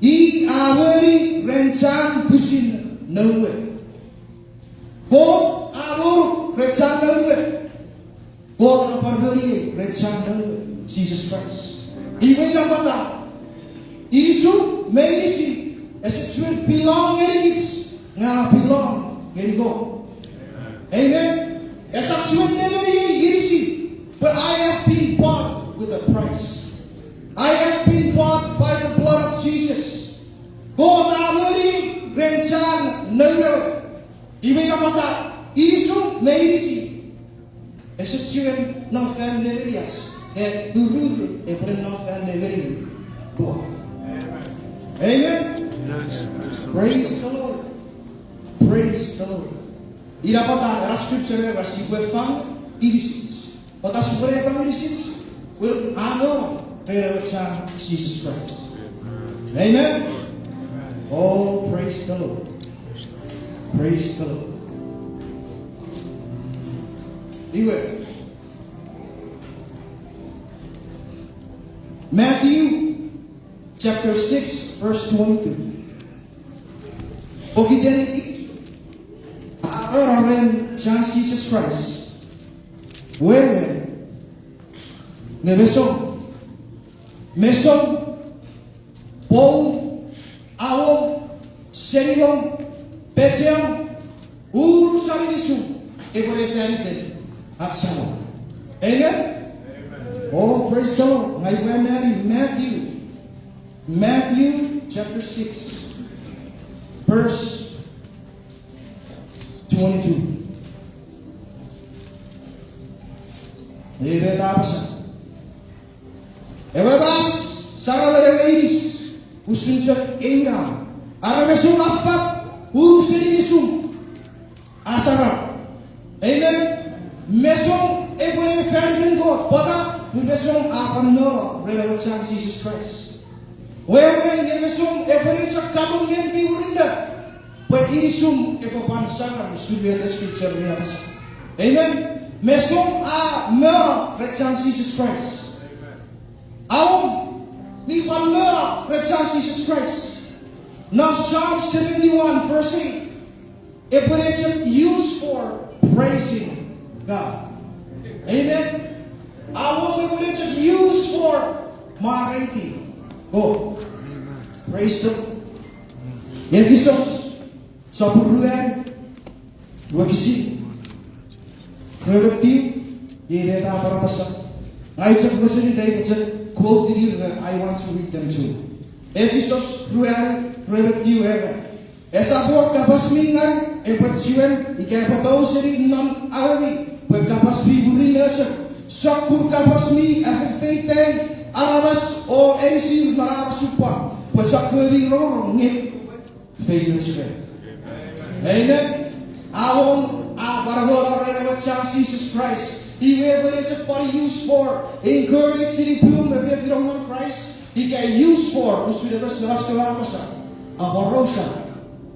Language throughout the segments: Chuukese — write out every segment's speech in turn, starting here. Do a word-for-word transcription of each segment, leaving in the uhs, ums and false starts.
I a moni ren chan pwisin noun we. Kot a moni ren chan noun we. Kot a pwan moni ren chan noun we, Jises Kraist. Iwe ina pwata inisum me inisin ese chuen belong ngenikich, nge a belong ngeni Kot. Amen. Esap chuen nemeni inisin, but I have been bought with a price. I have been bought by the blood of Jesus. Kot a moni ren chan noun we. Iwe ina pwata inisum me inisin ese chuen nom fan nemenioch, nge ururun epwene nom fan nemenien Kot. Amen. Praise the Lord. Praise the Lord. Ina pwata ena scripture era sipwe fang inisich. Pwata sipwe fang inisich? Well, a nom ren ewe chan Jises Kraist. Amen. Oh, praise the Lord. Praise the Lord. Iwe, Matthew chapter six, verse twenty-two. Pokiten i a ura ren chan Jises Kraist, wewen, nge mesom, mesom, poum, awom, seningom, pecheom, unusen inisum epwene faniten ach Samon. Amen? Oh, praise the Lord. Ngang ua nani Matthew. Matthew chapter six, verse twenty-two. Iwe a apasa, ewe mas saramen ewe inis usun chok eina, are mesom a fat unusen inisum a saram. Amen. Mesom epwene faniten Kot. Pwata? Pun mesom a pwan nono ren ewe chan Jises Kraist. Wewen, nge mesom epwene chok katon met mi murinno, pwe inisum epwe pwan saram usun met scripture mi apasa. Amen. Mesom a mono ren chan Jises Kraist. Awom mi pwan mono ren chan Jises Kraist. Non Psalm seventy-one, verse eight, epwene chok use for praising God. Amen. Awom epwene chok use for mwareiti Kot. Praise the Lord. Efisos sopun ruanu, wokisin rue me tiu, iei met a pwan apasa. Ngang chok mochen ita chok quote-ini, I want to read them too. Efisos ruanu, rue me tiu era, esap wor kapas mi ngaw epwe chiwen ika epwe tou seni non awemi, pwe kapas mi murinno chok, sokkun kapas mi afefeita aramas o anisi manau osupwang, pwe chokkewe mi rongorong ngeni feioch ren. Amen. Awom a pwan mono ren ewe chan Jises Kraist. Iwe epwene chok pwan use for encourage-ini pwum me fefinom non Kraist. Ika use for, usun ewe sinaskela apasa, aporausa,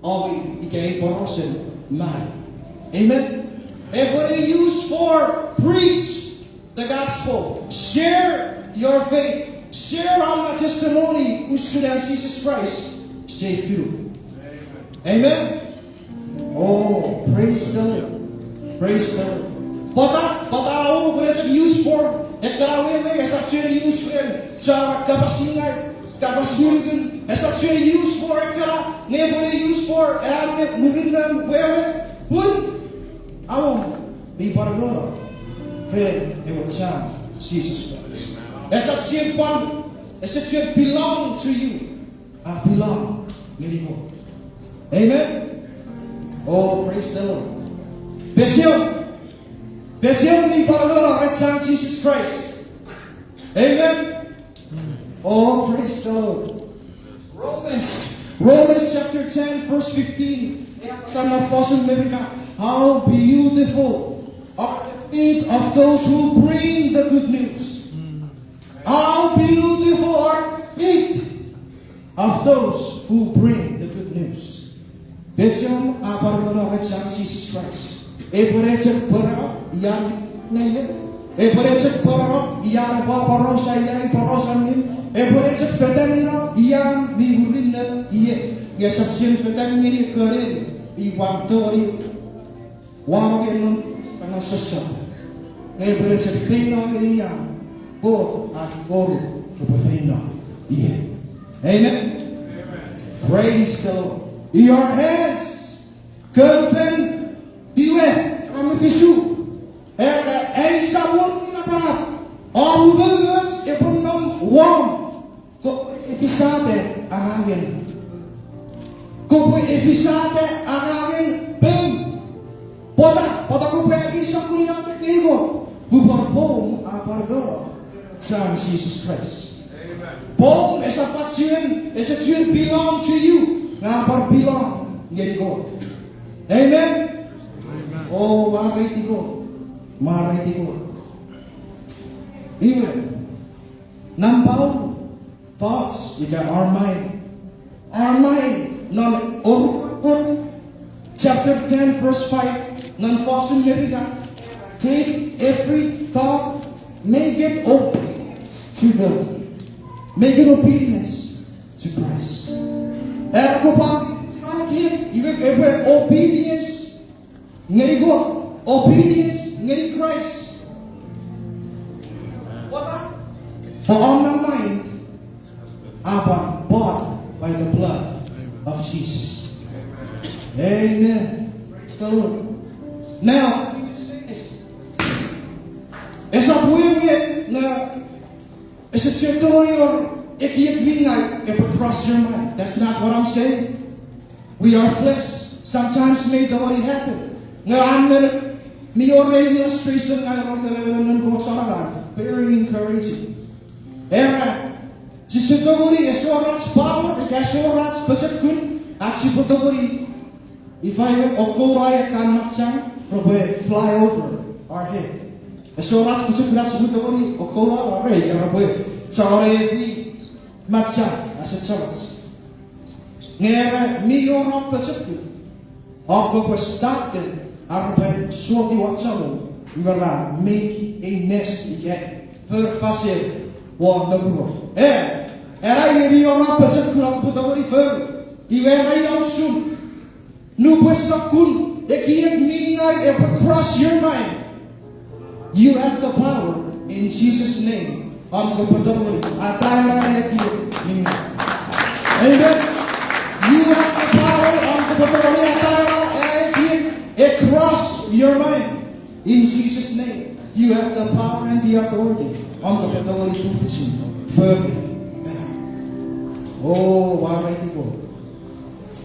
awi, ika ei porausen manau. Amen. Epwene use for preach the gospel. Share your faith. Share our testimony usun an Jises Kraist save you. Amen. Oh, praise the Lord. Praise the Lord. Pwata, pwata awom epwene chok use for ekkana wewe, esap chuen use ren chon kapas mi ngaw, kapas mi nukun, esap chuen use for ekkana, nge epwene use for an murinnon wewe, pun awom mi pwan mono ren ewe chan Jises Kraist. Esap chuen pwan, esap chuen belong to you. A belong ngeni Kot. Amen. Oh, praise the Lord. Pecheom. Pecheom mi pwan mono ren chan Jises Kraist. Amen. Oh, praise the Lord. Romans, Romans chapter ten, verse fifteen. Sa na fosun Merika, how beautiful are the feet of those who bring the good news. How beautiful are the feet of those who bring the good news. Pecheom a pwan mono ren chan Jises Kraist. Epwene chok pwarano ian neiet. Epwene chok pwarano ian epwe aporausa ian ei porausen allim. Epwe ne chok fetan ngeni ian mi murinno ie, nge esap chuen fetan ngeni ekkewe neni mi pwan tongeni wanong non, non sossot. Nge epwe ne chok feino ngeni ian Kot a tingor epwe feino ie. Amen. Praise the Lord. Your hands, kon fen, iwe, ra me fisu. Era, ei Samon mi napanap, om umoumoch epwe nom wom. Kopwe efisata angangen, kopwe efisata angangen poum. Pwata, pwata kopwe ekieki sokkun iotek ngeni Kot, pwe pwan poum a pwan no, chan Jises Kraist. Poum esap pwan chuen, ese chuen belong to you, nge a pwan belong ngeni Kot. Amen. O, mwareiti Kot, mwareiti Kot. Iwe, nampa, thoughts, ika our mind. Our mind, non Oruk chapter ten, verse five, non fosun Merika, take every thought, make it obedience to God. Make it obedience to Christ. Era kopwe, iwe epwe obedience ngeni Kot, obedience ngeni Kraist. Pwe om na mind a pwan bought by the blood of Jesus. Amen. Praise the Lord. Now, esap wewe nge ese chok tongeni wor ekiek mi ngau epwe cross your mind. That's not what I'm saying. We are flesh. Sometimes may tongeni happen. Nge a men, mi wor ei illustration ngang ren emon noun Kot chon angang. Very encouraging. Era, sise tongeni, ese wor ach power ika ese wor ach pochokun ach sipwe tongeni, if I were, okkouno ekkan machang repwe fly over our head. Ese wor ach pochokun ach sipwe tongeni okkouno are ika repwe chon ei machang ase chomach. Nge era mi wor om pochokun, om kopwe stop them, ar repwe soti won chommong, iwe ra make a nest ika for faser won nouro. E, era ie mi wor om pochokun om kopwe tongeni fori. Iwe era ina usun. Nupwen sokkun ekiek mi ngau epwe cross your mind, you have the power in Jesus' name. Om kopwe tongeni ataeno ekiek mi ngau. Amen. You have the power, om kopwe tongeni ataeno ekiek e cross your mind. In Jesus' name, you have the power and the authority. Om kopwe tongeni tufichin fori. O, mwareiti Kot.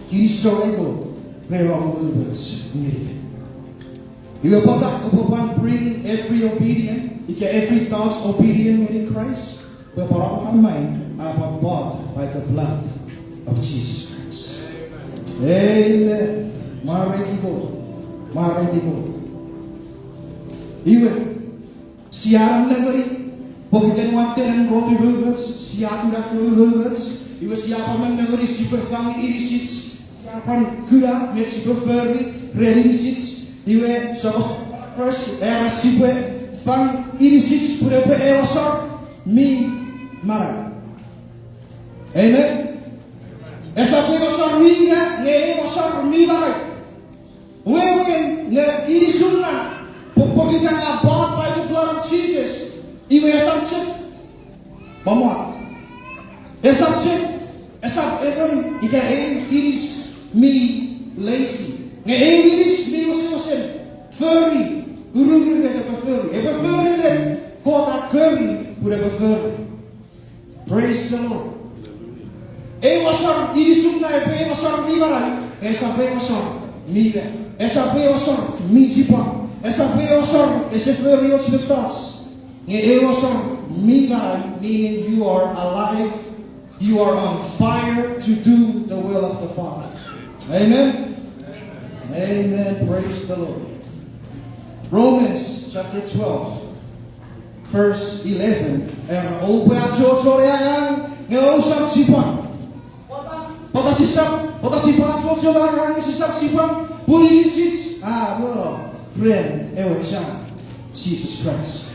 Kinisou ngeni Kot ren om umoumoch ngeni. Iwe pwata kopwe pwan bring every obedient, ika every thought obedient ngeni Christ, pwe pwan our mind a pwan bought by the blood of Jesus Christ. Amen. Mwareiti Kot. Mwareiti Kot. Iwe, sia nengeni, pokiten watten an Kot umoumoch, sia kuna umoumoch, iwe sia pwan nengeni sipwe fang inisich, sia pwan kuna met sipwe fori ren inisich, iwe sokos, era sipwe fang inisich pun epwe ew asor mi manau. Amen. Esap ew asor mi ina, nge ew asor mi manau. Wewen nge inisun na, pokiten a bought by the blood of Jesus, iwe esap chok, pamwa. Esap chok, esap emon ika eu inis mi lazy. Nge eu inis mi wesewesen fori, ururun met epwe fori. Epwe fori met Kot a kori pun epwe fori. Praise the Lord. Ew asor inisun na epwe ew asor mi manau, esap ew asor mi manau. Esap ew asor mi chipwang. Esap ew asor ese fori och mettoch. Nge ew asor mi manau, meaning you are alive, you are on fire to do the will of the Father. Amen? Amen. Praise the Lord. Romans chapter twelve, verse eleven. Era, oupwe achocho ne angang nge ousap chipwang. Pwata sisap, pwata sipwe achocho ne angang nge sisap chipwang, pun inisich a mano ren ewe chan Jises Kraist.